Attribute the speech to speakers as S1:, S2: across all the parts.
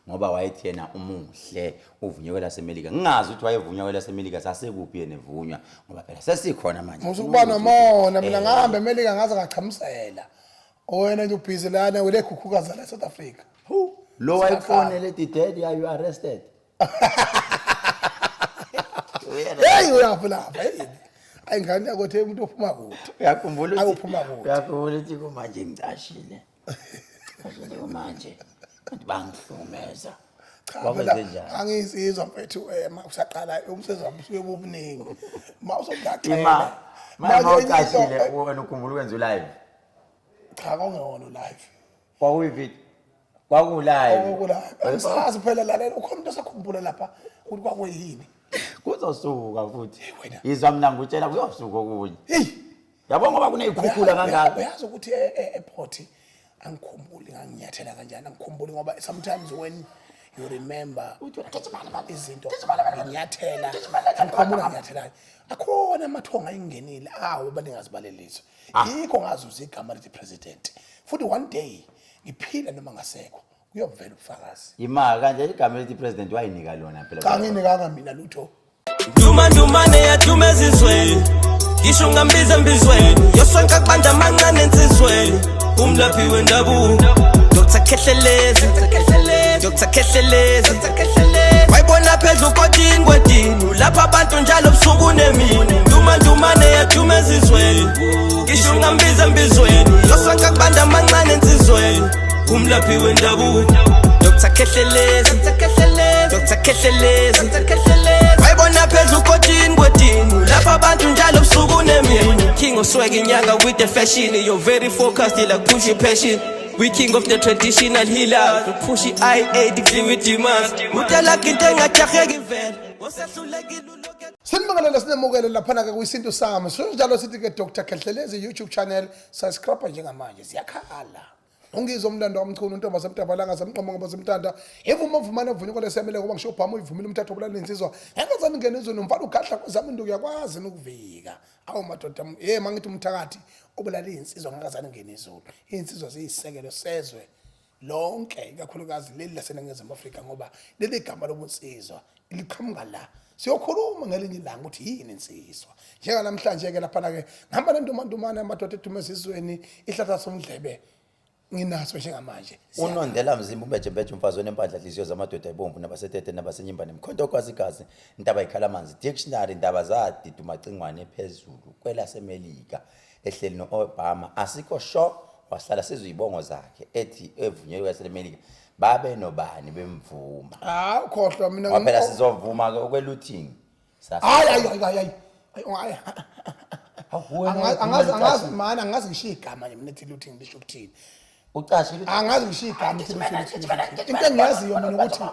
S1: Ngoba wayethi yena umuhle, uvunywe kwelaseMelika. Ngingazi ukuthi wayevunywa kwelaseMelika, sasekuphi yena evunywa, ngoba phela sesikhona manje.
S2: Musukuba nomona, mina ngahamba eMelika ngaze ngachamusela. Wena nje ubhizi lana ule khukhukaza la South Africa.
S1: Hu, lo wayifonele ethi, "Daddy, are you arrested?"
S2: Hey, uyaphi lapha? Hey. Ayi ngane yakothi, umuntu ophuma kude.
S1: Uyakhumbula ukuthi
S2: Awuphuma kude.
S1: Uyakhumbula ukuthi kumanje ngicashile. Cashile kumanje. Kanti bangihlukumeza.
S2: Cha,
S1: Kwakwenze
S2: phela
S1: njani?
S2: Angiyisizwa mfethu, ma usaqala umsebenzi wami usuke bubuningi. Ma usogaqela.
S1: Ima manje ucashile wena, ukhumbula ukwenza ulive?
S2: Cha, kwangewona live.
S1: Kwakuyivideo. Kwakulive.
S2: Okula. Angisazi phela, lalela, ukhona umuntu osakhumbula lapha ukuthi kwakuyini.
S1: Kuzosuka futhi.
S2: Wena.
S1: Izwa mina ngikutshela, kuyosuka okunye.
S2: Hey.
S1: Yabo, ngoba kuney'khukhula kangaka.
S2: Uyazi ukuthi e-airport angikhumbuli nganginyathela kanjani, angikhumbuli, ngoba sometimes when you remember izinto, nginyathela, angikhumbuli nginyathelayo. Akhona amathonga ayingenile awo baningazibalelizwe, yikho ngazuza igama lithi president. Futhi one day ngiphila noma ngasekho, kuyovela ubufakazi.
S1: Ima kanje, igama elithi president wayinika lona phela.
S2: Cha, nginikanga mina lutho.
S3: Duma ndumane yaduma ezizweni, ngisho ungambiza embizweni, yosonke kubanda amancane ensizweni, umlaphi wendabuko Dr Khehlelezi, Dr Khehlelezi, wayibona phezu kotini kwedini lapha abantu njalo busuku nemini. Duma ndumane yaduma ezizweni, ngisho ungambiza embizweni, yosonke kubanda amancane ensizweni, umlaphi wendabuko Dr Khehlelezi, Dr Khehlelezi, wayibona phezu kotini kwedini lapha abantu njalo busuku nemini. King of swag, inyanga with the fashion, you're very focused like push passion. We king of the traditional healers, push i-8 kudliwa i-demands, utalakha into engajaheki vele osehlulekile ulokhu.
S2: Sinibingelele, sinemukele laphana-ke kwisintu sami. Sinjalo sithi-ke Dr Khehlelezi YouTube channel, subscribe njengamanje, ziyakhala. Ungizwa umlando wamchunu, intombi semtabalanga semqomo ngoba semtanda ivuma vumane vunywa kwalesemele, ngoba ngisho ubhama uyivumile umthatho obulala insizwa engazani ngene izwe nomfana ugadla kwezami induku, uyakwazi nokuvika. Awu madoda, ye mangithi umthakathi obulala insizwa ngakazani ngene izulu. Insizwa ziyisekelo sezwe lonke, ikakhulukazi leli laseNingizimu Afrika, ngoba leli gama lobunsizwa liqhamuka la. Siyokhuluma ngelinye ilanga ukuthi yini insizwa. Njenganamhlanje-ke laphana-ke ngihamba nendumantumane, amadoda edume ezizweni, ihlahla somdlebe nginaso njengamanje.
S1: Unondela mzimba, umbejembeje, umfazi onempandla, hliziyo zamadoda ebomvu, nabasetete, nabasenyimba, nemkhonto okwazi igazi, intaba ikhala amanzi, dictionary, ndaba zadida umacingwane phezulu kwelaseMelika ehleli no-Obama. Asikho sure, wahlala sizwe izibongo zakhe ethi evunyelwe kwaseMelika, babe nobani bemvuma.
S2: Hayi, ukhohlwa mina.
S1: Ngoba phela sizovuma-ke okwe-looting.
S2: Hayi, hayi, hayi, hayi, hayi, hayi.
S1: Hawu, wena.
S2: Angazi mana, angazi ngishiya igama nje mina ethi looting lisho ukuthini.
S1: Ucashile.
S2: Angazi ngishiya igama ethi looting. Into engiyaziyo mina ukuthi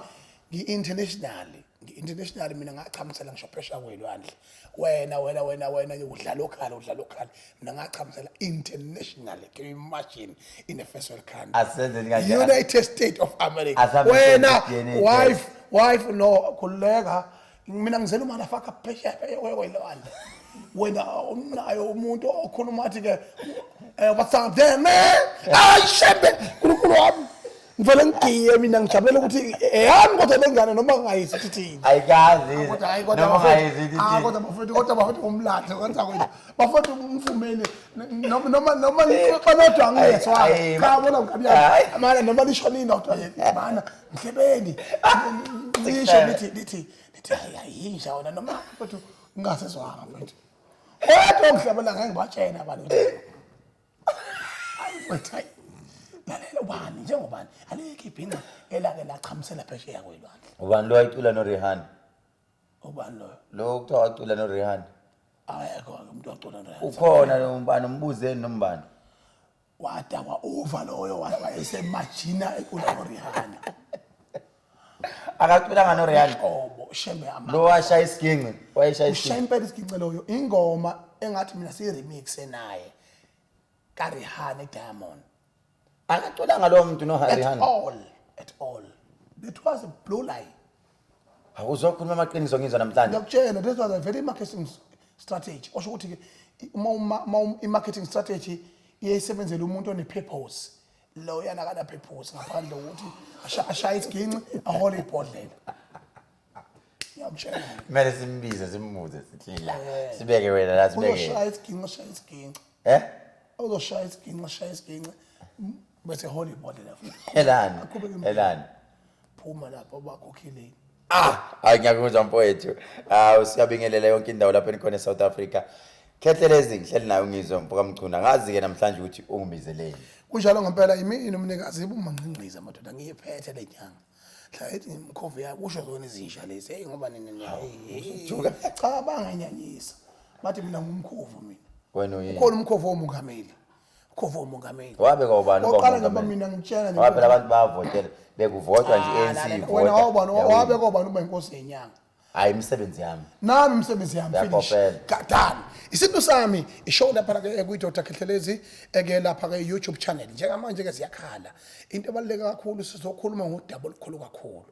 S2: ngi-international, ngi-international mina, ngachamusela ngisho phesheya kwelwandle. Wena udla local, udla local, mina ngachamusela international. Can you imagine, in a first world country?
S1: Asenzeni kanje.
S2: United States of America.
S1: Asambe
S2: Wena
S1: senze DNA.
S2: Wife, wife, no, khululeka, mina ngizela umotherfucker phesheya kwelwandle. Wena unayo umuntu okhuluma athi ke what's up there, man? Hayi shembe, nkulunkulu wami, ngivele ngigiye mina, ngijabulela ukuthi eyami, kodwa lengane noma ngingayizwa ukuthi thini.
S1: Ayikazi.
S2: Kodwa hayi, kodwa
S1: Noma
S2: bafethu,
S1: ungayizi
S2: ah,
S1: ukuthi
S2: kodwa bafethu, kodwa bafethu, ngumlando kwenza kwethu bafethu, ngifumeni noma banodwa angiyezwa.
S1: Ayi,
S2: Cha, bona nkabi
S1: Hayi.
S2: yami mana, noma lisho ninodwa mana, mhlebeni lisho lithi hayi, ayinja wena, noma mfethu ngingasezwanga mfethu, kodwa ngihlabela ngeke ngibatshene abantu ukuthi hayi mfethu, hayi, lalela, ubani njengobani, alikho ibhinqa elake lachamisela phesheya kwelwandle.
S1: Ubani lo wayicula noRihanna?
S2: Ubani loyo?
S1: Lo kuthiwa wacula noRihanna.
S2: Ayekho umuntu wacula noRihanna.
S1: Ukhona lo mbani, umbuzeni nombani.
S2: Wadakwa over loyo, wayesemajina ecula noRihanna.
S1: Akaculanga noRihanna?
S2: Qobo shembe ama.
S1: Lo washaya isiginci, wayeshaya
S2: Ushaya
S1: isiginci.
S2: impela isiginci loyo, ingoma engathi mina siyi-remix naye kaRihanna, Diamond.
S1: Akaculanga lowo muntu
S2: At
S1: noRihanna?
S2: all, at all. That was a blue line.
S1: Awuzokhuluma amaqiniso, ngizwa namhlanje.
S2: Ngiyakutshela, that was a very marketing strategy, osho ukuthi-ke i-marketing strategy iyayisebenzela umuntu one-purpose. Lo yana akanaphephusi ngaphandle kokuthi ashaye isiginci ahole ibhodlela. Ngiyamtshela.
S1: Kumele simbize simbuze sithi la. Sibeke wena la sibeke.
S2: Uzoshaya isiginci ashaye isiginci.
S1: Eh?
S2: Uzoshaya isiginci ashaye isiginci bese ehole ibhodlela futhi.
S1: Elani.
S2: Aqhubeke impilo.
S1: Elani.
S2: Phuma lapho bakhokhileni.
S1: Ah, hayi ngiyakuzwa mfowethu. Ah, siyabingelela yonke indawo lapho enikhona eSouth Africa. Khehlelezi ngihleli nayo ngizwe mfoka Mchunu. Angazi ke namhlanje ukuthi ungibizeleni.
S2: Kunjalo ngempela imini umnikazi ibumangqingqiza madoda ngiyiphethe le nyanga. Hlala ethi imkhovu yakho kusho zona izinja lezi. Hey ngoba nini hey. Cha banganyanyisa. Bathi mina ngumkhovu mina.
S1: Wena uyini?
S2: Ukhona umkhovu womongameli. Umkhovu womongameli.
S1: Wabe kwawubani uba
S2: Oqala nje
S1: umongameli?
S2: mina ngitshela nje.
S1: Ngoba phela abantu bayavotela. Bekuvotwa nje
S2: Ah,
S1: i-ANC
S2: lalela,
S1: ivota.
S2: Wena wawubani
S1: yawina.
S2: wabe kobani uba inkosi yenyanga.
S1: Hayi imisebenzi yami.
S2: Nami imisebenzi yami finish.
S1: Uyakopela.
S2: Done. Isintu sami ishow lapha ke kwi-Dr Khehlelezi eke lapha ke YouTube channel. Njengamanje ke ziyakhala. Into ebaluleke kakhulu sizokhuluma ngodaba olukhulu kakhulu.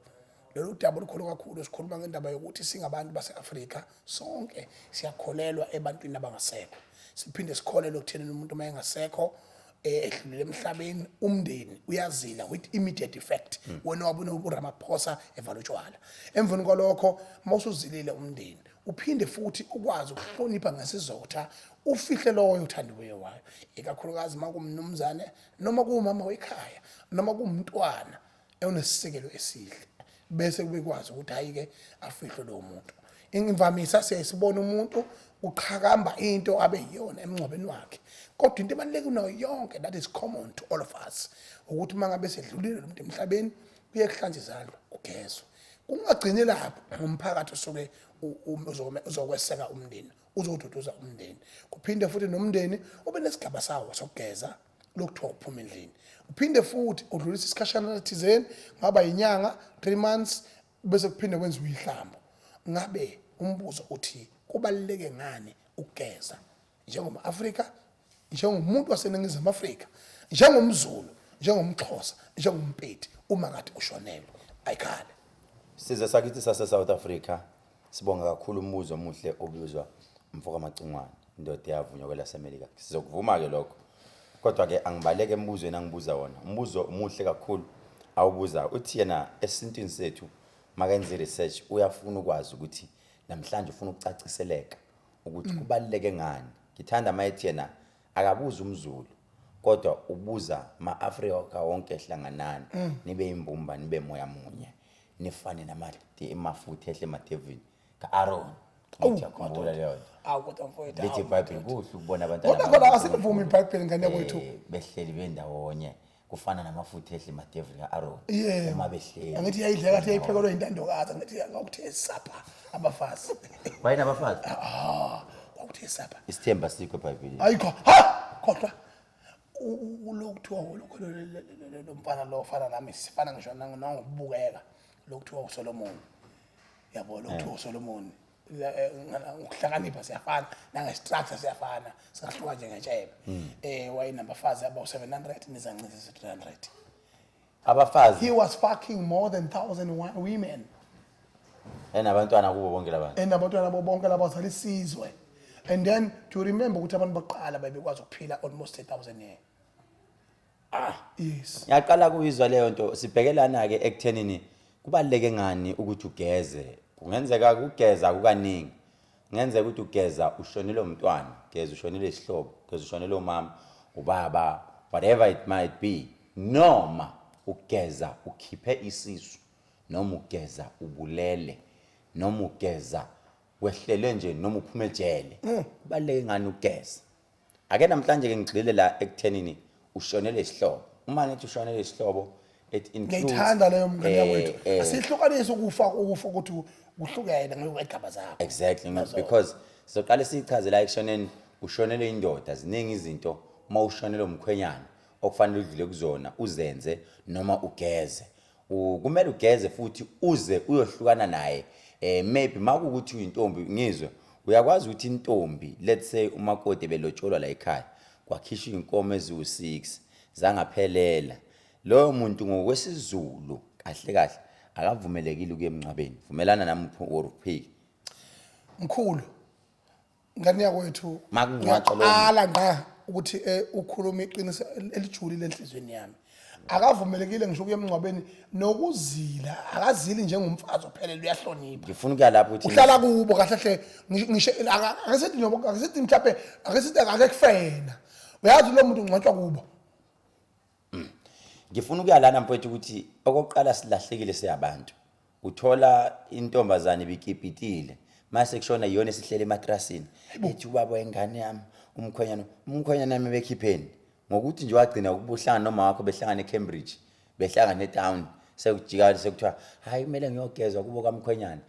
S2: Lolu daba olukhulu kakhulu sikhuluma ngendaba yokuthi singabantu base-Afrika sonke siyakholelwa ebantwini abangasekho. Siphinde sikholelwe ekutheni umuntu uma engasekho edlulile emhlabeni umndeni uyazila with immediate effect. Wena wabona uRamaphosa evala utshwala. Emveni kwalokho mawusuzilile umndeni uphinde futhi ukwazi ukuhlonipha ngesizotha ufihle loyo othandiweyo wayo, ikakhulukazi uma kuwumnumzane noma kuwumama wekhaya noma kuwumntwana onesisekelo esihle, bese kubekwazi ukuthi hayi-ke afihlwe lowo muntu. Imvamisa siyaye sibone umuntu uqhakamba into abe yiyona emngcwabeni wakhe, kodwa into ebaluleke kunayo yonke that is common to all of us ukuthi uma ngabe sedlulile lo muntu emhlabeni kuye kuhlanjwe izandla kugezwe. Kungagcini lapho, umphakathi usuke uzokweseka umndeni, uzoduduza umndeni, kuphinde futhi nomndeni ube nesigaba sawo sokugeza lokuthiwa uphuma endlini, uphinde futhi udlulise isikhashana thizeni, ngaba yinyanga 3 months, bese kuphinde kwenziwe ihlambo. Ngabe umbuzo uthi kubaluleke ngani ukugeza njengoma-Afrika, njengomuntu waseNingizimu Afrika, njengomZulu, njengomXhosa, njengompedi uma kade ushonelwe? Ayikhale.
S1: Sizwe sakithi sase South Africa sibonga kakhulu umbuzo omuhle obuzwa mfoka Macingwane, indoda eyavunywa kwelaseMelika. Sizokuvuma ke lokho. Kodwa ke angibaleke embuzweni angibuza wona. Umbuzo omuhle kakhulu awubuza uthi yena esintwini sethu makenze research uyafuna ukwazi ukuthi namhlanje ufuna ukucaciseleka ukuthi kubaluleke ngani. Ngithanda mayethi yena akabuza umZulu kodwa ubuza ma-Afrika wonke ehlanganani nibe imbumba nibe moya munye nifane namafutha ehle emadevini ka-Aaron. Ngithi uyakhumbula leyo nto.
S2: Awu kodwa mfowethu,
S1: Lithi
S2: awu
S1: iBhayibheli
S2: madoda.
S1: kuhle ukubona abantwana
S2: Kodwa khona
S1: bakaNkulunkulu,
S2: asilivumi iBhayibheli ngane yakwethu.
S1: behleli bendawonye kufana namafutha ehle emadevini ka-Aaron.
S2: Yebo.
S1: Uma behleli.
S2: Angithi yayidleka athi yayiphekelwe intandokazi, angithi kwakuthe sapha abafazi.
S1: Wayenabafazi?
S2: Ah, kwakuthe sapha.
S1: Isithemba sikho eBhayibhelini.
S2: Ayikho. Ha! Kodwa lokuthiwa lokho lo mfana lo ofana nami sifana ngisho nangokubukeka lokuthiwa uSolomon. Yabo lokuthiwa uSolomon. Ngokuhlakanipha siyafana nange-structure siyafana, singahluka nje ngetshebe. Wayenabafazi abawu 700 nezancisi 300.
S1: Abafazi.
S2: He was fucking more than 1000 women.
S1: Enabantwana kubo bonke labantu.
S2: Enabantwana bo bonke labazali isizwe. And then to remember ukuthi abantu baqala babekwazi ukuphila almost 1000 years. Yes.
S1: Ngiyaqala kuyizwa leyo nto. Sibhekelana ke ekuthenini kubaluleke ngani ukuthi ugeze. Kungenzeka ukugeza kukaningi. Kungenzeka ukuthi ugeza ushonile umntwana, ugeza ushonile isihlobo, ugeza ushonile umama, ubaba, whatever it might be. Noma ugeza ukhiphe isisu, noma ugeza ubulele, noma ugeza wehlele nje, noma uphume ejele. Kubaluleke ngani ukugeza? Ake namhlanje ke ngigxile la ekuthenini ushonele isihlobo. Uma ngithi ushonele isihlobo, it includes
S2: Ngiyayithanda leyo mngane yakwethu. Asihlukanise ukufa ukuthi kuhlukene ngokwegaba zakho.
S1: Exactly,
S2: Nazo.
S1: because sizoqala siyichaze la ekushoneni ushonele indoda, ziningi izinto uma ushonele umkhwenyana okufanele udlule kuzona uzenze noma ugeze. Kumele ugeze futhi uze uyohlukana naye. Maybe makuwukuthi uyintombi, ngizwe uyakwazi ukuthi intombi, let's say umakoti belotsholwa la ekhaya, kwakhishwa inkomo eziwu6 zangaphelela. Loyo muntu ngokwesiZulu kahle kahle akavumelekile ukuya emngcwabeni. Vumelana nami or uphike.
S2: Mkhulu, ngane yakwethu,
S1: Makungcwatshwa lowo
S2: ngiyaqala ngqa ukuthi ukhuluma iqiniso elijulile enhliziyweni yami. Akavumelekile ngisho ukuya emngcwabeni nokuzila, akazili njengomfazi ophelele, uyahlonipha.
S1: Ngifuna ukuya lapho ukuthi
S2: Uhlala kubo kahle hle, ngisho akasithi noma akasithi mhlawumbe akasithi akekufena, uyazi lo muntu ungcwatshwa kubo.
S1: Ngifuna ukuya lana mfowethu ukuthi okokuqala silahlekile siyabantu. Uthola intombazane ibikipitile, mase kushona iyona esihlele ematrasini, ethi ubaba wengane yami, umkhwenyana, umkhwenyana yami bekhipheni, ngokuthi nje wagcina ukubuhlangana noma wakho behlangana eCambridge, behlangana etown, sekujika sekuthiwa hayi kumele ngiyogezwa kubo kamkhwenyana.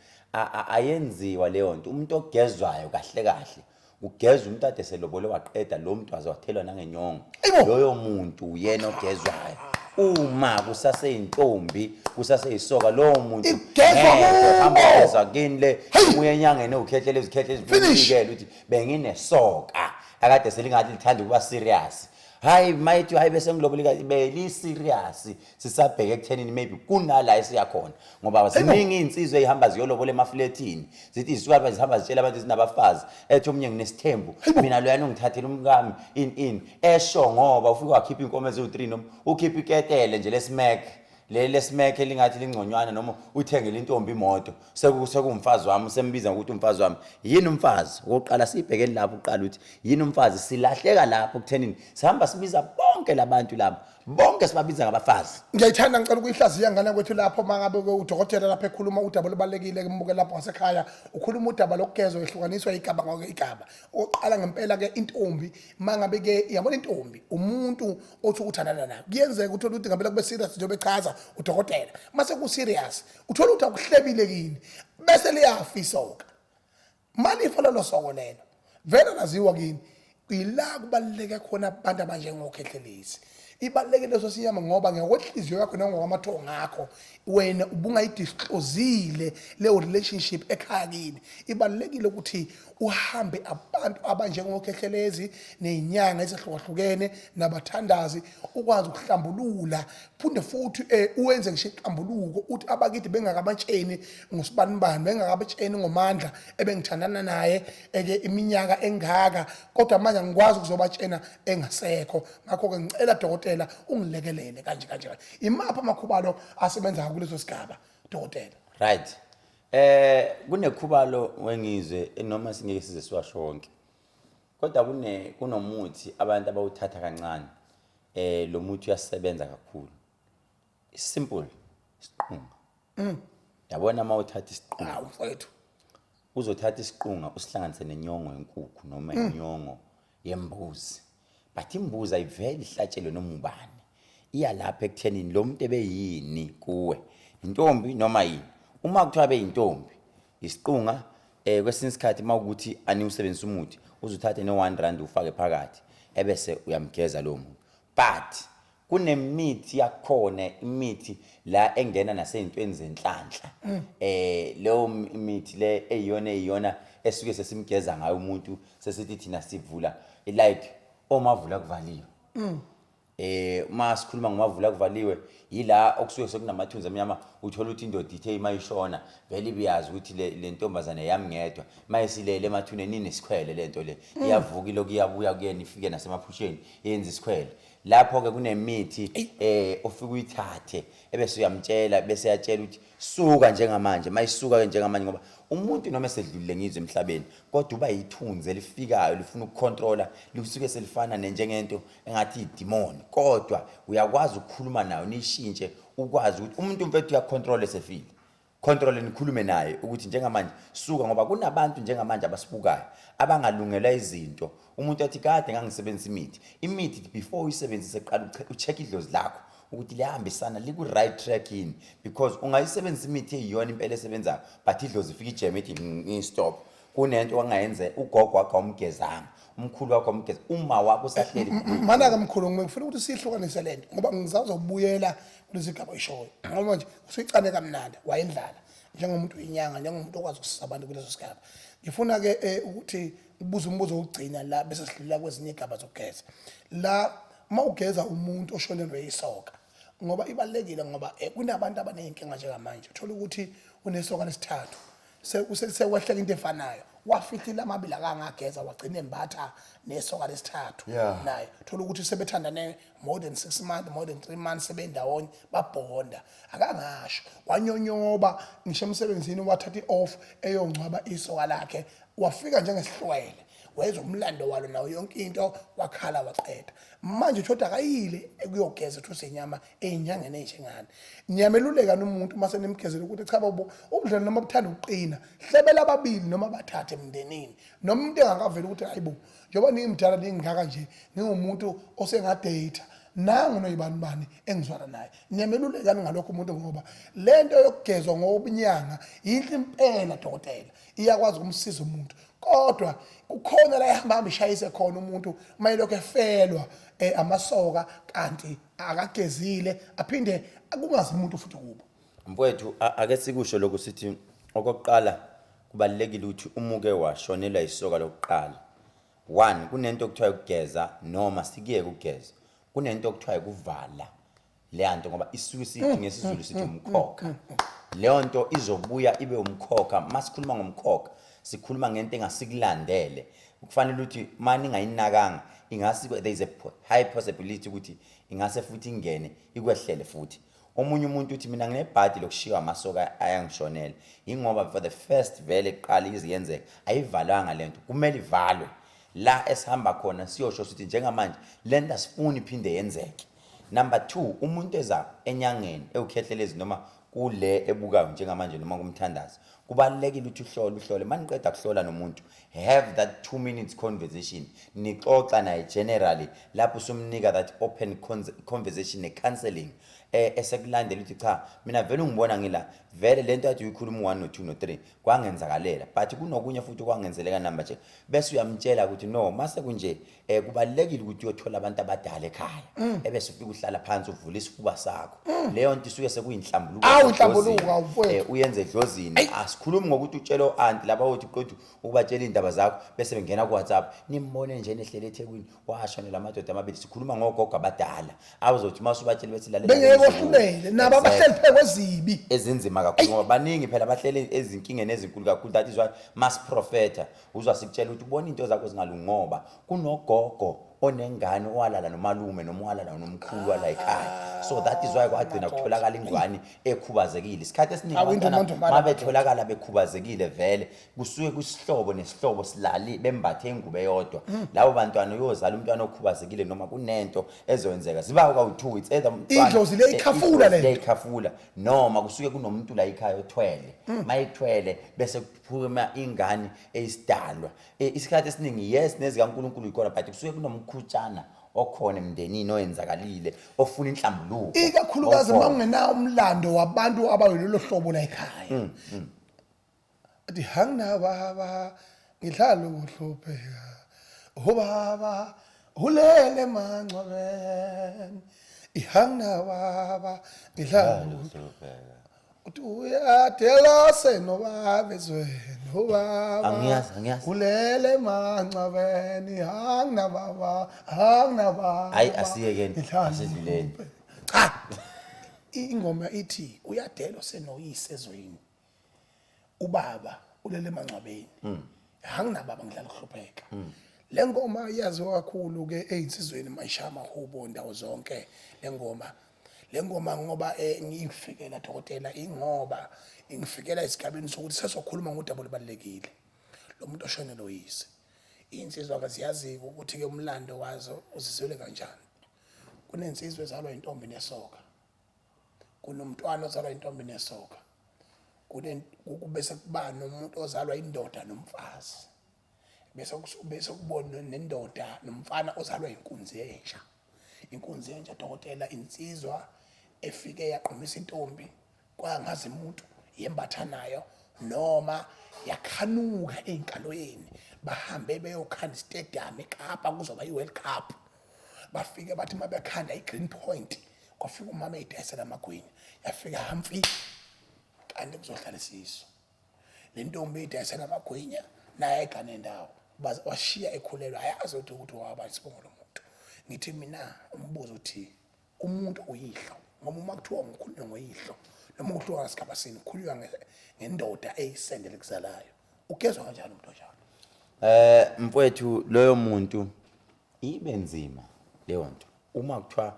S1: Ayenziwa leyo nto. Umuntu ogezwayo kahle kahle ugeza umuntu ade selobole waqeda, lo muntu waze wathelwa nangenyongo.
S2: Ayibo!
S1: Loyo muntu uyena ogezwayo. Uma kusaseyintombi, kusaseyisoka, lowo muntu
S2: Igezwa
S1: ngeke
S2: kubo!
S1: uhambe ugezwa kini le.
S2: Hey!
S1: Uye enyangeni ukhehlele izikhehle
S2: Finish!
S1: ezifikele ukuthi benginesoka akade selingathi lithanda ukuba serious, hayi mayithi hayi bese ngilobolika beli serious, sisabheke ekuthenini maybe kunala esiya khona, ngoba ziningi iy'nsizwa ey'hamba ziyolobola emafletini, zithi zisuka lapha zihamba zitshela abantu zinabafazi, ethi omunye nginesithembu mina, loyana ungithathela umkami, in in esho ngoba ufike wakhipha iy'nkomo eziwu-3 noma ukhipha iketele nje lesimek, leli lesimek elingathi lingconywana, noma uthengele intombi imoto, sekuwumfazi wami, usembiza ngokuthi umfazi wami. Yini umfazi? Okokuqala siyibhekeni lapho uqala ukuthi yini umfazi. Silahleka lapho kuthenini sihamba sibiza bonke labantu laba, bonke sibabiza ngabafazi.
S2: Ngiyayithanda, ngicela ukuyihlaziya ngane kwethu lapho mangabe ke udokotela lapho ekhuluma udaba olubalulekile kumbuke lapho ngasekhaya, ukhuluma udaba lokugezwa ehlukaniswa igaba ngokwe igaba. Oqala ngempela ke intombi, mangabe ke yabona intombi umuntu othi uthandana naye, kuyenzeka uthole ukuthi ngempela kube serious njengoba echaza udokotela. Mase ku serious uthola ukuthi akuhlebile kini, bese liyafisoka malifa lolo soko lelo vele laziwa kini. Ila kubaluleke khona abantu abanjengokhehlelezi, ibalulekile leso siyama, ngoba ngokwenhliziyo yakho nangokwamathongo akho wena ubungayidisclosile leyo relationship ekhaya kini. Ibalulekile ukuthi uhambe abantu abanjengokhehlelezi ney'nyanga ezahlukahlukene nabathandazi, ukwazi ukuhlambulula, phinde futhi uwenze ngisho inhlambuluko, uthi abakithi bengakabatsheni ngosibanibani, bengakabatsheni ngomandla ebengithandana naye eke iminyaka engaka, kodwa manje angikwazi ukuzobatshena engasekho. Ngakho-ke ngicela dokotela ungilekelele kanje kanje kanje. Imaphi amakhubalo asebenzayo kuleso sigaba, dokotela?
S1: Right, kunekhubalo wengizwe noma singeke size siwasho wonke, kodwa kunomuthi abantu abawuthatha kancane. Lo muthi uyasebenza kakhulu, simple, isiqunga. Yabona uma uthatha isiqunga,
S2: Hawu mfowethu.
S1: Uzothatha isiqunga usihlanganise nenyongo yenkukhu noma inyongo yembuzi, but imbuzi ayivele ihlatshelwe noma ubani. Iya lapha ekuthenini lo muntu ebeyini kuwe, intombi noma yini. Uma kuthiwa beyintombi, isiqunga, kwesinye isikhathi mawukuthi aniwusebenzisa umuthi, uzuthathe no-1 rand ufake phakathi, ebese uyamgeza lowo muntu. But kunemithi yakhona, imithi la engena nasey'ntweni zenhlanhla. Leyo imithi le eyiyona eyiyona esuke sesimgeza ngayo umuntu, sesithi thina sivula like omavula kuvaliwe. Uma sikhuluma ngomavula kuvaliwe, yila okusuke sekunamathunzi amnyama. Uthola ukuthi indoda ithe mayishona vele ibiyazi ukuthi le ntombazane yami ngedwa, mayisilele emathuneni inesikhwele, lento le iyavuka, ilokhu iyabuya kuyena, ifike nasemaphusheni yenza isikhwele. Lapho-ke kunemithi ofike uyithathe, ebese uyamtshela, bese yatshela ukuthi suka njengamanje. Mayisuka-ke njengamanje, ngoba umuntu noma esedlulile ngizwe emhlabeni, kodwa uba yithunzi elifikayo lifuna ukukhontrola, lisuke selifana nenjengento engathi idimoni, kodwa uyakwazi ukukhuluma nayo niyishintshe, ukwazi ukuthi umuntu mfethu uyakhontrola esefile. Control, nikhulume naye ukuthi njengamanje suka, ngoba kunabantu njengamanje abasibukayo abangalungelwa izinto. Umuntu athi kade ngangisebenzisa imithi. Imithi before uyisebenzise, qala ucheck idlozi lakho ukuthi liyahambisana, liku-right track yini, because ungayisebenzisa imithi eyiyona impela esebenzayo, but idlozi ifike ijeme ithi stop, kunento wangayenza, ugogo wakho awumgezanga, umkhulu wakho awumgeza, uma wakho usahleli.
S2: Mana-ke mkhulu, ngifuna ukuthi siyihlukanise le nto, ngoba ngisazobuyela kulezi gaba oyishoyo, ngoba nje usuyicane kamnandi wayendlala njengomuntu uyinyanga, njengomuntu okwazi ukusiza abantu kuleso sigaba. Ngifuna-ke ukuthi ubuze umbuzo wokugcina la, bese sidlulela kwezinye iy'gaba zokugeza. La uma ugeza umuntu oshonelwe yisoka, ngoba ibalulekile, ngoba kunabantu abaney'nkinga njengamanje, uthola ukuthi unesoka lesithathu, sekwehleka into efanayo. Wafihlila amabili akangageza, wagcina embatha nesoka lesithathu. Naye thola ukuthi sebethandane more than 6 months, more than 3 months, sebendawonye, babhonda, akangasho, wanyonyoba ngisho emsebenzini, wathatha i-off eyongcwaba isoka lakhe, wafika njengesihlwele, wezwa umlando walo nawo yonke into, wakhala waqeda. Manje uthotha akayile ekuyogeza ethusa inyama ey'nyangeni ey'njengani. Niyameluleka umuntu uma senimgezele ukuthi cha babo, ubudlelwane noma buthanda ukuqina, hlebela ababili noma bathathe emndenini, noma umuntu engakaveli ukuthi hayibo, njengoba ningimdala ningingaka nje, ngingumuntu osengadata nangu noyibani bani engizwana naye. Niyamelulekani ngalokho umuntu? Ngoba lento yokugezwa ngobunyanga yinhle impela, dokotela, iyakwazi ukumsiza umuntu, kodwa kukhona la ehamba hamba ishayise khona umuntu uma elokhu efelwa amasoka kanti akagezile, aphinde kungazi umuntu futhi kubo.
S1: Mfowethu, ake sikusho lokhu, sithi okokuqala kubalulekile ukuthi umuke washonelwa isoka lokuqala, one, kunento okuthiwa ukugeza noma sikuyeke ukugeza, kunento okuthiwa ukuvala leya nto, ngoba isuke sithi ngesiZulu sithi umkhokha. Leyo nto izobuya ibe umkhokha. Masikhuluma ngomkhokha, sikhuluma ngento engasikulandele. Kufanele ukuthi uma ningayinakanga, ingase there is a high possibility ukuthi ingase futhi ingene ikwehlele futhi. Omunye umuntu uthi, "Mina nginebhadi lokushiywa amasoka ayangishonela," ingoba for the first vele kuqala iziyenzeka ayivalwanga lento. Kumele ivalwe la esihamba khona, siyosho sithi njengamanje lento asifuni iphinde yenzeke. Number 2, umuntu eza enyangeni ewukhehlelezi noma kule ebukayo njengamanje noma kumthandazo, kubalulekile ukuthi uhlole, uhlole. Maniqeda kuhlola nomuntu, have that 2 minutes conversation, nixoxa naye generally, lapho usumnika that open conversation ne-counseling, esekulandela ukuthi cha, mina vele ungibona ngila, vele lento yathi uyikhuluma u-1 no-2 no-3 kwangenzakalela, but kunokunye futhi okwangenzeleka namba nje, bese uyamtshela ukuthi no, mase kunje, kubalulekile ukuthi uyothola abantu abadala ekhaya, ebese ufika uhlala phansi, uvula isifuba sakho. Leyo nto isuke sekuyinhlambuluko.
S2: Awu,
S1: yasedlozini.
S2: Inhlambuluko, awu, mfowethu.
S1: Uyenze edlozini. Asikhulumi ngokuthi utshele o-anti laba othi qeda ukubatshela iy'ndaba zakho bese bengena ku-WhatsApp, nimbone nje nehlele eThekwini, washonela amadoda amabili. Sikhuluma ngogogo abadala awuzothi uma usubatshele bethi, "Lalela,
S2: bengeke
S1: mzukulu."
S2: kohlulele nabo abahleli phezu kwezibi.
S1: Ezinzima kakhulu, ngoba baningi phela bahlele ezinkingeni ezinkulu kakhulu. That is why masiprofetha uzwa sikutshela ukuthi ubona into zakho zingalungi ngoba kunogogo onengane owalala nomalume noma owalala nomkhulu wala ekhaya. So that is why kwagcina kutholakala ingane ekhubazekile. Isikhathi esiningi
S2: Awu,
S1: abantwana
S2: indumandumbana.
S1: ma betholakala bekhubazekile, vele kusuke kwisihlobo nesihlobo silali bembathe ingubo eyodwa. Labo bantwana, uyozala umntwana okhubazekile noma kunento ezoyenzeka, ziba kawu-two, it's either umntwana-
S2: Idlozi liyayikhafula
S1: idlozi
S2: lento.
S1: Liyayikhafula, noma kusuke kunomuntu la ekhaya othwele, mayithwele bese kuphuma ingane eyisidalwa. Isikhathi esiningi, yes, nezikaNkulunkulu ikhona, but kusuke kunomkhutshana okhona emndenini oyenzakalile ofuna inhlambuluko.
S2: Ikakhulukazi uma
S1: Okhona.
S2: ungenawo umlando wabantu abayilolo hlobo la ekhaya. Athi, "Hanginababa, ngihlala ukuhlupheka, ubaba ulele emangcwabeni, ihanginababa, ngihlala
S1: Ukuhlupheka.
S2: Uthi uyadela senobaba ezweni, ubaba
S1: Angiyazi, angiyazi.
S2: ulele emangcwabeni, hanginababa, hanginababa."
S1: Hayi, asiyekeni,
S2: Ngihlala
S1: asidluleni.
S2: ukuhlupheka. Cha, ingoma ithi uyadela senoyise ezweni, ubaba ulele emangcwabeni, anginababa, ngidlala ukuhlupheka. Le ngoma iyaziwa kakhulu ke eyinsizweni, mayishaya amahubo ndawo zonke le ngoma. Le ngoma ngoba ngiyifikela, dokotela, ingoba ingifikela esigabeni sokuthi sesokhuluma ngodaba olubalulekile, lo muntu oshonelwe uyise. Iy'nsizwa ke ziyazi-ke ukuthi-ke umlando wazo uzizwele kanjani. Kunensizwa ezalwa intombi nesoka, kunomntwana ozalwa intombi nesoka, bese kuba nomuntu ozalwa indoda nomfazi, bese kubona nendoda nomfana ozalwa inkunzi yenja. Inkunzi yenja, dokotela, insizwa efike yaqhumisa intombi kwangazi umuntu, yembatha nayo noma yakhanuka ey'nkalweni, bahambe beyokhanda istadium eKapa, kuzoba i-World Cup. Bafike bathi uma bekhanda i-Green Point, kwafika umama eyidayisela amagwinya, yafika hamfi, kanti kuzohlala isisu. Le ntombi eyidayisela amagwinya naye ayigane ndawo, washiya ekhulelwe, ayazi ukuthi waba isibongo lo muntu. Ngithi mina umbuzo uthi umuntu uyihlo, ngoba uma kuthiwa ngikhulunywa ngoyihlo noma kuthiwa ngasigaba sini, kukhulunywa ngendoda eyisende likuzalayo. Ugezwa kanjani umuntu onjalo?
S1: Mfowethu, loyo muntu ibe nzima leyo nto. Uma kuthiwa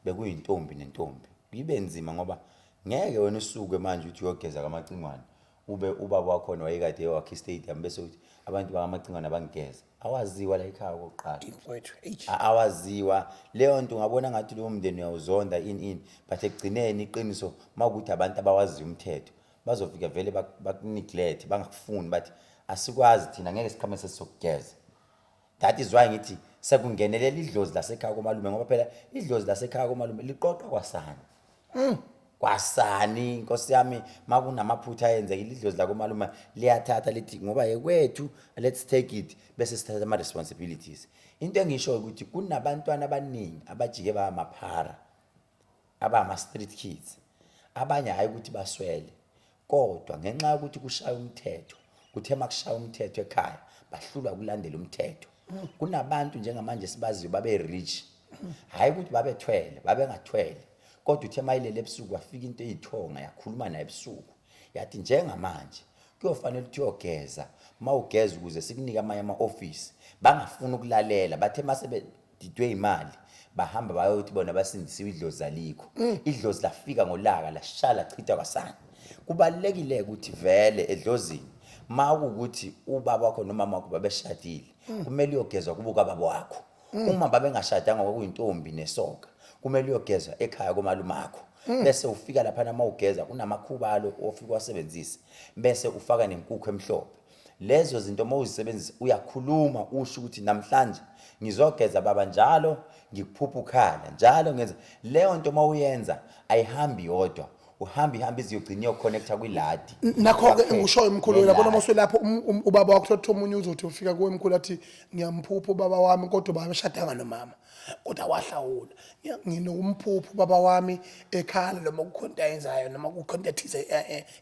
S1: bekuyintombi nentombi, ibe nzima ngoba ngeke wena usuke manje uthi uyogeza kaMacingwane, ube ubaba wakhona wayekade wakhe istadium, bese uthi abantu bakaMacingwane abangigeza. Awaziwa la ekhaya okokuqala.
S2: Mfowethu, eish.
S1: Awaziwa leyo nto. Ungabona ngathi lowo mndeni uyawuzonda, ini ini, but ekugcineni iqiniso mawukuthi abantu abawaziyo umthetho bazofika vele bakuneglect, bangakufuni, bathi asikwazi thina, ngeke siqhame sesizokugeza. That is why ngithi sekungenelela idlozi lasekhaya komalume, ngoba phela idlozi lasekhaya komalume liqoqa kwasani kwasani. Nkosi yami, makunamaphutha ayenzekile, idlozi lakomalume liyathatha lithi ngoba yekwethu, let's take it, bese sithatha ama-responsibilities. Into engishoyo ukuthi kunabantwana abaningi abajike bamaphara, abama-street kids. Abanye hhayi ukuthi baswele, kodwa ngenxa yokuthi kushaya umthetho, kuthe makushaya umthetho ekhaya bahlulwa ukulandela umthetho. Kunabantu njengamanje sibaziyo babe rich, hhayi ukuthi babethwele, babengathwele, kodwa uthe mayilele ebusuku wafika into eyithonga, yakhuluma naye ebusuku, yathi njengamanje kuyofanele ukuthi uyogeza, uma ugeza ukuze sikunike amanye ama-ofisi. Bangafuni ukulalela, bathe mase bedidwe imali bahamba bayothi bona basindisiwe, idlozi alikho. Idlozi lafika ngolaka, lashaya, lachitha kwasani. Kubalulekile ukuthi vele edlozini ma kuwukuthi ubaba wakho nomama wakho babeshadile, kumele uyogezwa kubo kababa wakho. Uma babengashadanga, kwakuyintombi nesoka, kumele uyogezwa ekhaya komalumakho. Bese ufika laphana, uma ugeza kunamakhubalo ofika wasebenzise, bese ufaka nenkukhu emhlophe. Lezo zinto uma uzisebenzisa uyakhuluma, usho ukuthi namhlanje ngizogeza baba, njalo ngikuphupha ukhala, njalo ngenza leyo nto. Uma uyenza ayihambi yodwa, uhamba ihambe iziyogcina iyoconnecta kwiladi.
S2: Nakho-ke
S1: Yakhe
S2: engikushoyo mkhulu, uyabona,
S1: neladi.
S2: Mawuselapho ubaba wakho, thothi omunye uzothi ufika kuwe mkhulu athi ngiyamphupha ubaba wami, kodwa ubaba eshadanga nomama, kodwa wahlawula. Nginomphupho ubaba wami ekhala, noma kukhona into ayenzayo, noma kukhona into ethize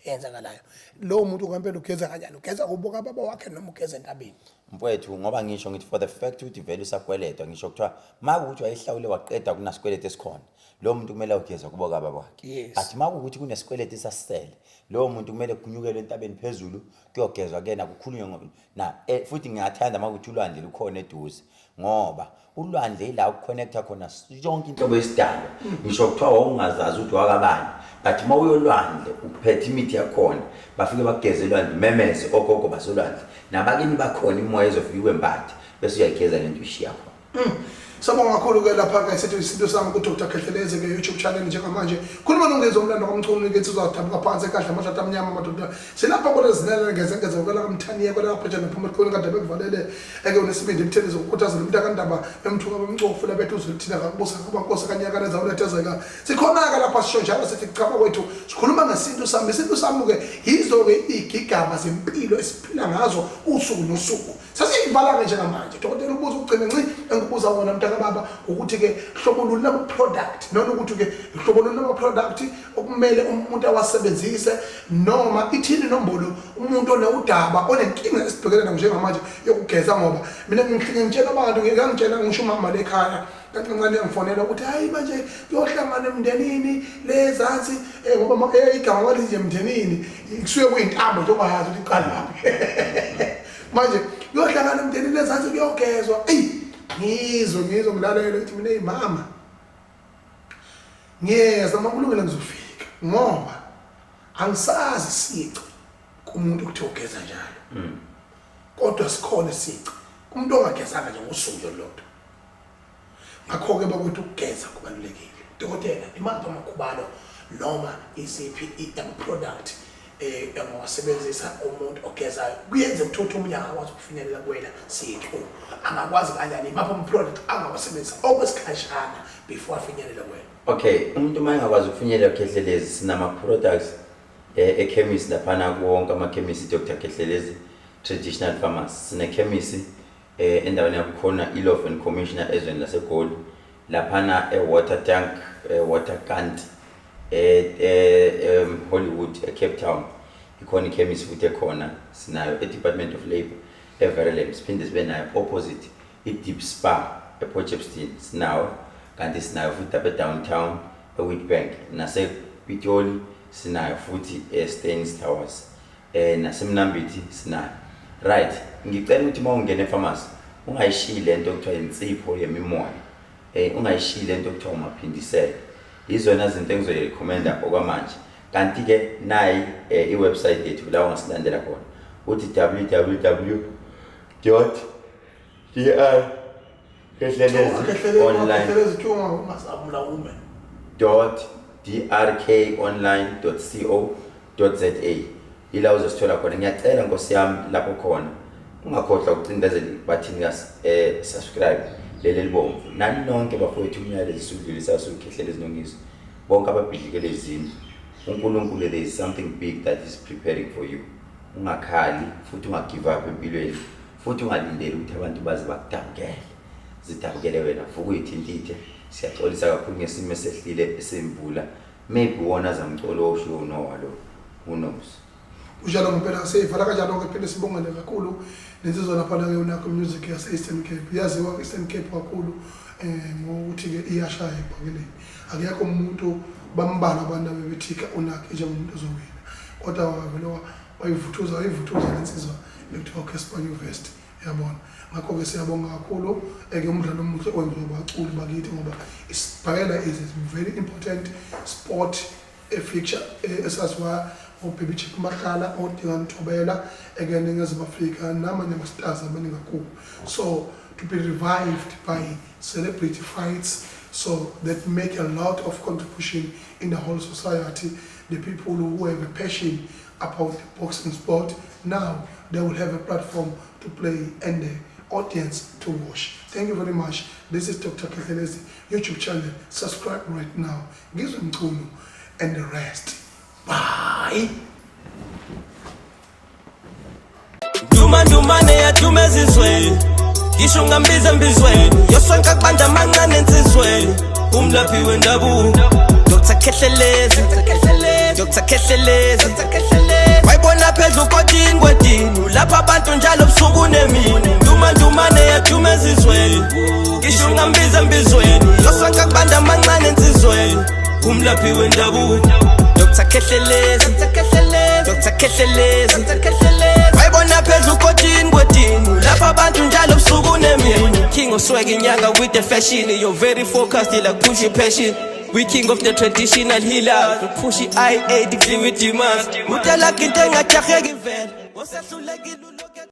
S2: eyenzakalayo. Lowo muntu ngempela ugeza kanjani? Ugeza kubo kababa wakhe noma ugeza entabeni?
S1: Mfowethu, ngoba ngisho ngithi for the fact ukuthi vele usakweletwa, ngisho kuthiwa ma kuwukuthi wayehlawule waqeda, kunasikweletu esikhona, lowo muntu kumele awugeza kubo kababa wakhe. But ma kuwukuthi kunesikweletu esasisele, lowo muntu kumele kunyukelwe entabeni phezulu, kuyogezwa kuyena, kukhulunywe na futhi ngingathanda uma kuthi ulwandle lukhona eduze, ngoba ulwandle ila ukuconnecta khona yonke inhlobo yesidalwa. Ngisho kuthiwa wawungazazi ukuthi wakabani, but uma uyolwandle uphethe imithi yakhona, bafike bakugeze elwandle, memeze ogogo basolwandle nabakini bakhona, imoya ezofika ikwembathe, bese uyayigeza lento, uyishiya khona.
S2: Sabonga kakhulu-ke lapha-ke, sithi isintu sami ku-Dr Khehlelezi ke-YouTube channel. Njengamanje khuluma noNgizwe umlando kaMchunu ke, insizwa adabuka phansi ekadla amahlathi amnyama. Madoda, silapha kwalezinele ngezengeze kwela kamthaniya, kwela kaphetsha nephuma elikhulu kade bekuvalele eke unesibindi emtheni zokukhuthaza nomntakandaba emthuka bemcofula bethu uzwelithina kakubusa kabankosi kanyaka zawunethezeka. Sikhona-ke lapha, sisho njalo sithi kuchaba kwethu sikhuluma ngesintu sami. Isintu sami-ke yizo-ke iy'gigaba zempilo esiphila ngazo usuku nosuku. Sesiyivala-ke njengamanje, dokotela. Ubuza ukugcina nci engikubuza wona, mntakababa, ukuthi-ke hlobo luni lama-product, noma ukuthi-ke hlobo luni lama-product okumele umuntu awasebenzise, noma ithini inombolo umuntu onewudaba, onenkinga esibhekene nayo njengamanje yokugeza? Ngoba mina ngihlike ngitshela abantu, ngangitshela ngisho umama lekhaya kancane, yangifonela ukuthi hayi manje kuyohlangana emndenini le ezansi, ngoba igama malithi nje emndenini kusuke kuyintambo nje ongayazi ukuthi iqalaphi. Manje kuyohlangana emndenini ezansi, kuyogezwa. Eyi, ngizwe ngizwe ngilalele ukuthi mina, eyi mama, ngiyeza, uma kulungile ngizofika, ngoba angisazi isici kumuntu okuthiwa ugeza njalo, kodwa sikhona isici kumuntu ongagezanga nje ngosuku lolodwa. Ngakho-ke bakwethu, ukugeza kubalulekile. Dokotela, imaphi amakhubalo noma iziphi ama-product angawasebenzisa umuntu ogezayo? Kuyenze ukuthi omunye angakwazi ukufinyelela kuwena siqu, angakwazi kanjani? Imaphi ama-product angawasebenzisa okwesikhashana before afinyelele kuwena?
S1: Okay, umuntu uma engakwazi ukufinyelela Khehlelezi, sinama-products ekhemisi laphana kuwonke amakhemisi Dr Khehlelezi Traditional Pharmacy. Sinekhemisi endaweni yakukhona i-Lof and Commissioner ezweni laseGoli, laphana e-Water Tank, e-Waterkant, Hollywood, e-Cape Town ikhona ikhemisi futhi ekhona. Sinayo e-Department of Labour eVerulam, siphinde sibe nayo opposite i-Deep Spa ePort Shepstone sinawo, kanti sinayo futhi lapha e-downtown eWitbank, nasePitoli sinayo futhi e-Stains Towers, naseMnambithi sinayo. Right, ngicela ukuthi uma ungena e-pharmacy ungayishiyi lento okuthiwa insipho yemimoya, ungayishiyi lento okuthiwa umaphindiselo. Yizona zinto engizoyirecommenda okwamanje. Kanti-ke nayi i-website yethu la ungasilandela khona, uthi www dot dr Khehlelezi online
S2: Khehlelezi thunga ungasabula ume.
S1: Dot drkonline dot co dot za, ila uzosithola khona. Ngiyacela nkosi yami, lapho khona ungakhohlwa ukucindezela ibathini ka subscribe leli elibomvu. Nani nonke bafowethu, umyalezo esudlulisa usuKhehlelezi noNgizwe, bonke ababhidlikele izindlu, uNkulunkulu, there is something big that is preparing for you. Ungakhali futhi ungagive up empilweni, futhi ungalindeli ukuthi abantu baze bakudabukele, zidabukele wena. Vuka uyithintithe. Siyaxolisa kakhulu ngesimo esehlile esemvula. Maybe wona zamcolo oshiwo uNowa lo, who knows?
S2: Kunjalo ngempela, siyivala kanjalo-ke. Phinde sibongele kakhulu nensizwa laphana-ke uNakho Music yase-Eastern Cape. Yaziwa e-Eastern Cape kakhulu ngokuthi-ke iyashaya ebhakeleni. Akekho umuntu, bambalwa abantu abebethika uNakho njengomuntu ozowina, kodwa wavele wayivuthuza, wayivuthuza lensizwa ekuthiwa uCasper Nyovest, yabona. Ngakho-ke siyabonga kakhulu eke umdlalo omuhle owenziwa abaculi bakithi, ngoba isibhakela is a very important sport e-feature esaziwa oBaby Chick Mahlala, oDinga Thobela eke eNingizimu Afrika namanye ama-stars amaningi kakhulu. So to be revived by celebrity fights, so that make a lot of contribution in the whole society. The people who have a passion about the boxing sport, now they will have a platform to play and the audience to watch. Thank you very much. This is Dr. Khehlelezi YouTube channel. Subscribe right now. Ngizwe Mchunu and the rest. Bye.
S3: Duma ndumane yaduma ezizweni, ngisho ungambiza embizweni, yosonke kubanda amancane ensizweni, umlaphi wendabuko Dr Khehlelezi, Dr Khehlelezi. Wayibona phezu kodini kwedini, lapha abantu njalo busuku nemini. Duma ndumane yaduma ezizweni, ngisho ungambiza embizweni, yosonke kubanda amancane ensizweni, umlaphi wendabuko Dr Khehlelezi, Dr Khehlelezi. Wayibona phezu kodini kwedini, lapha abantu njalo busuku nemini. King of swag, inyanga with the fashion. You're very focused, like push your passion. We king of the traditional healers. We push i-I-A with demands. Utalakha into engajaheki vele. Osehlulekile.